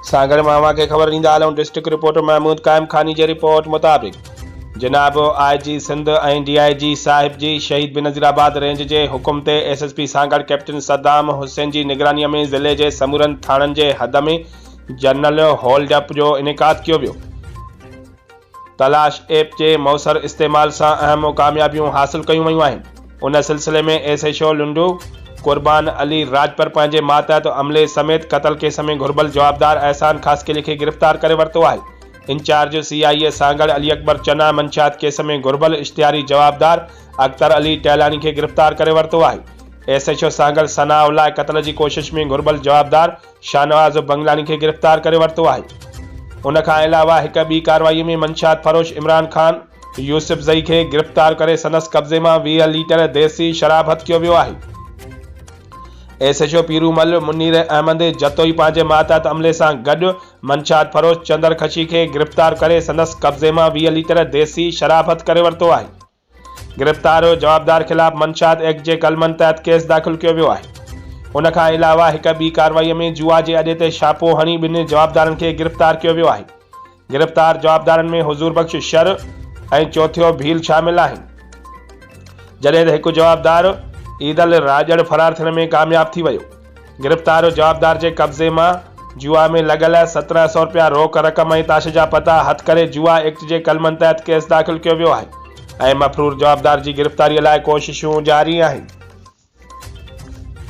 سانگهڙ مان اوهان کي خبر ڏيندا هلون ڊسٽرڪٽ رپورٽر محمود قائم خاني جي رپورٽ مطابق جناب I G Sindh ۽ D I جي صاحب جي شهيد بينظيرآباد رينج جي حڪم تي S S P Sanghar captain Saddam Hussain جي نگراني ۾ ضلعي جي سمورن ٿاڻن جي حد ۾ جنرل هولڊ اپ جو انعقاد ڪيو ويو. تلاش ايپ جي موثر استعمال سان اهم ڪاميابيون حاصل ڪيون ويون آهن. ان سلسلي ۾ S H O Lando Qurban Ali Rajpar پنهنجي ماتحت عملي سميت قتل ڪيس ۾ گهربل جوابدار احسان خاصخيلي کي گرفتار ڪري ورتو آهي. Incharge C I A Sanghar Ali Akbar Channa منشيات ڪيس ۾ گهربل اشتهاري جوابدار اختر علي ٽهلاڻي کي گرفتار ڪري ورتو آهي. S H O Sanghar Sanaullah قتل جي ڪوشش ۾ گهربل جوابدار شاهنواز بنگلاڻي کي گرفتار ڪري ورتو آهي. ان کان علاوه هڪ ٻي ڪارروائي ۾ منشيات فروش عمران خان يوسفزئي کي گرفتار ڪري سندس قبضي مان 20 ليٽر ديسي شراب هٿ ڪيو ويو آهي. S H O Piromal Munir Ahmed Jatoi پنهنجي ماتحت عملي سان گڏ منشيات فروش چندر کشي کي گرفتار ڪري سندس قبضي مان 20 ليٽر ديسي شراب هٿ ڪري ورتو آهي. گرفتار جوابدار خلاف منشيات ايڪٽ جي قلمن تحت ڪيس داخل ڪيو ويو آهي. ان کان علاوه هڪ ٻي ڪارروائي ۾ جوا جي اڏي تي ڇاپو هڻي ٻن جوابدارن کي گرفتار ڪيو ويو آهي. گرفتار جوابدارن ۾ حضور بخش شر ۽ چوٿيو ڀيل شامل آهن. جڏهن ته هڪ جوابدار عيدل راڄڙ فرار ٿيڻ ۾ ڪامياب ٿي ويو. گرفتار جوابدار جي قبضي مان جوا ۾ لڳل 17 سئو رپيا روڪ رقم ۽ تاش جا پتا هٿ ڪري جوا ايڪٽ جي قلمن تحت ڪيس داخل ڪيو ويو آهي ۽ مفرور جوابدار جي گرفتاري لاء ڪوششون جاري آهن.